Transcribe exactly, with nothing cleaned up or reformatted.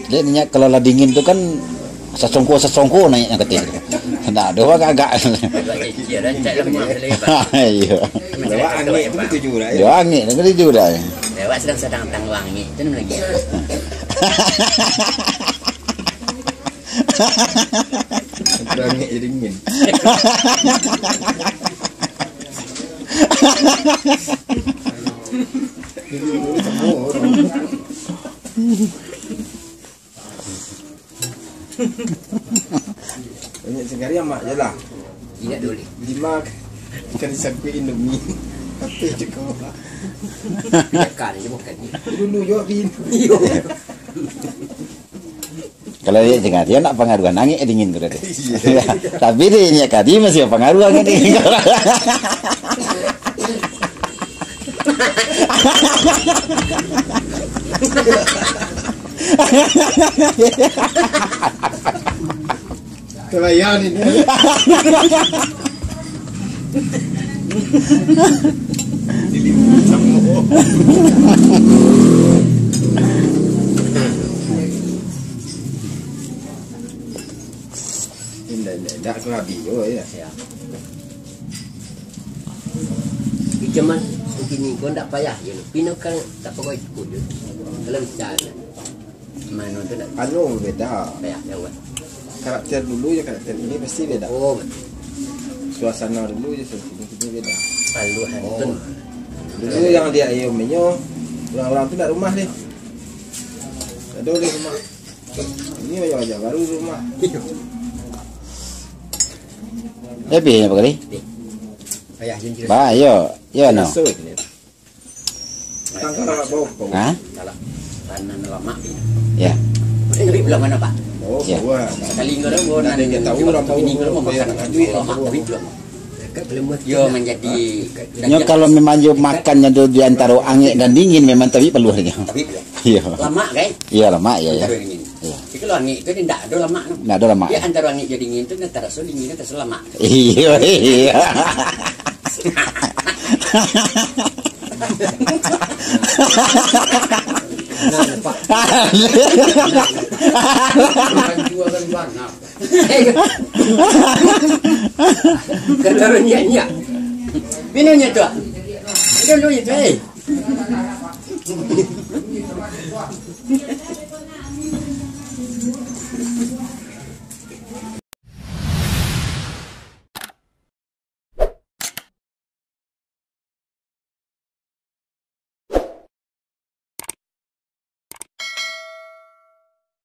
Dek, minyak kalau lah dingin tu kan sasongko-sasongko naiknyo kato. Ndak ado agak-agak. Iyo. Lewat angin tu ketuju dah, yo. Lewat angin tu ketuju dah. Lewat sedang-sedang tang wangi tu lagi. Angin jadi dingin. Banyak sekali amak je lah. Tidak boleh. Lima kali sakuik Indomie. Tapi cukup lah. Biarkan je makan. Dulu juga pin. Iyo. Kalau dia tengah dia nak pangaruah nangik dingin tu tadi. Tapi dia inyak tadi masih pangaruah kan dia. Kebayang ini. Dilimun samo. Indak, indak, indak, aku habis jo, ya. Ya. Icaman, kini kau ndak payah je. Pino kan tak pokok ikut je. Kalau bisa. Mano tu ndak? Anu, beda. Payah, ya, buat. Karakter dulu ya, karakter ini pasti beda. Oh, betul. Suasana dulu ya, suasana ini beda. Paluhan tu. Dulu yang dia ayo menyo, orang-orang tu ndak rumah deh. Ada di rumah. Ini wajah-wajah baru rumah. Iyo. Lebih apa kali? Lebih. Payah je cerita. Ba, yo, yo no. Rasul ni. Tangkal nak bau. Ha? Salah. Tanah lamak ni. Ya. Tapi bilang mana, Pak? Oh, Ya. Buah. Sekali enggak ada, gua Nak nanti dia tahu tahu orang tahu bini gua orang makan yang duit lamak, orang tahu. Tapi bilang. Yo, menjadi Nyo kalau memang yo makan nyo tu di antaro angek dan dingin memang tapi peluh nyo. Tapi bilang. Iya. Lamak, kan? Iya, lamak, ya, ya. Antaro dingin. Iya. Tapi kalau angek tu dia ndak ada lamak tu. Ndak ada lamak. Ya, antaro angek jadi dingin tu ndak terasa dingin, terasa lamak. Iya, iya. Nah, Pak. Bukan jual kan, Bang. Nah. Kata orang nyak-nyak. Minumnya tu, ah. Minum dulu itu, eh.